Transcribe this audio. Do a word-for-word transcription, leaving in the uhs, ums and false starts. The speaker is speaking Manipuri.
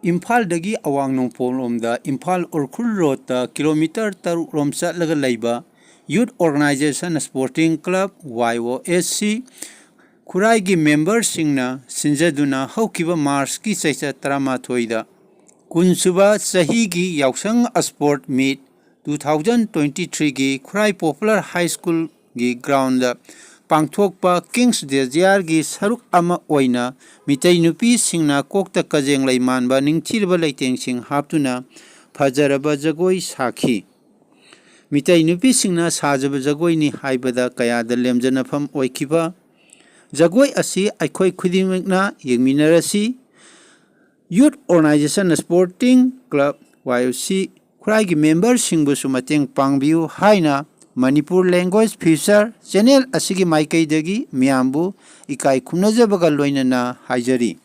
ꯏꯝꯐꯥꯜꯗꯒꯤ ꯑꯋꯥꯡ ꯅꯣꯡꯄꯣꯛꯂꯣꯝꯗ ꯏꯝꯐꯥꯜ ꯎꯔꯈꯨꯜ ꯔꯣꯗꯇ ꯀꯤꯂꯣꯃꯤꯇꯔ ꯇꯔꯨꯛ ꯔꯣꯝ ꯆꯠꯂꯒ ꯂꯩꯕ Youth Organization Sporting Club, Y O S C, ꯈꯨꯔꯥꯏꯒꯤ ꯃꯦꯝꯕꯔꯁꯤꯡꯅ ꯁꯤꯟꯖꯗꯨꯅ ꯍꯧꯈꯤꯕ ꯃꯥꯔꯆꯀꯤ ꯆꯩꯆꯠ ꯇꯔꯥꯃꯥꯊꯣꯏꯗ ꯀꯨꯟꯁꯨꯕ ꯆꯍꯤꯒꯤ ꯌꯥꯎꯁꯪ Sport Meet two thousand twenty-threeꯒꯤ ꯈꯨꯔꯥꯏ Popular High Schoolꯒꯤ groundꯗ ꯄꯥꯡꯊꯣꯛꯄ Kings Desire ꯒꯤ ꯁꯔꯨꯛ ꯑꯃ ꯑꯣꯏꯅ ꯃꯤꯇꯩ ꯅꯨꯄꯤꯁꯤꯡꯅ ꯀꯣꯛꯇ ꯀꯖꯦꯡꯂꯩ ꯃꯥꯟꯕ ꯅꯤꯡꯊꯤꯔꯕ ꯂꯩꯇꯦꯡꯁꯤꯡ ꯍꯥꯞꯇꯨꯅ ꯐꯖꯔꯕ ꯖꯒꯣꯏ ꯁꯥꯈꯤ꯫ ꯃꯤꯇꯩ ꯅꯨꯄꯤꯁꯤꯡꯅ ꯁꯥꯖꯕ ꯖꯒꯣꯏꯅꯤ ꯍꯥꯏꯕꯗ ꯀꯌꯥꯗ ꯂꯦꯝꯖꯅꯐꯝ ꯑꯣꯏꯈꯤꯕ ꯖꯒꯣꯏ ꯑꯁꯤ ꯑꯩꯈꯣꯏ ꯈꯨꯗꯤꯡꯃꯛꯅ ꯌꯦꯡꯃꯤꯟꯅꯔꯁꯤ꯫ Youth Organization Sporting Club, Y O S C, ꯈꯨꯔꯥꯏꯒꯤ ꯃꯦꯝꯕꯔꯁꯤꯡꯕꯨꯁꯨ ꯃꯇꯦꯡ ꯄꯥꯡꯕꯤꯌꯨ ꯍꯥꯏꯅ Manipur Language Future channel ꯑꯁꯤꯒꯤ ꯃꯥꯏꯀꯩꯗꯒꯤ ꯃꯤꯌꯥꯝꯕꯨ ꯏꯀꯥꯏ ꯈꯨꯝꯅꯖꯕꯒ ꯂꯣꯏꯅꯅ ꯍꯥꯏꯖꯔꯤ꯫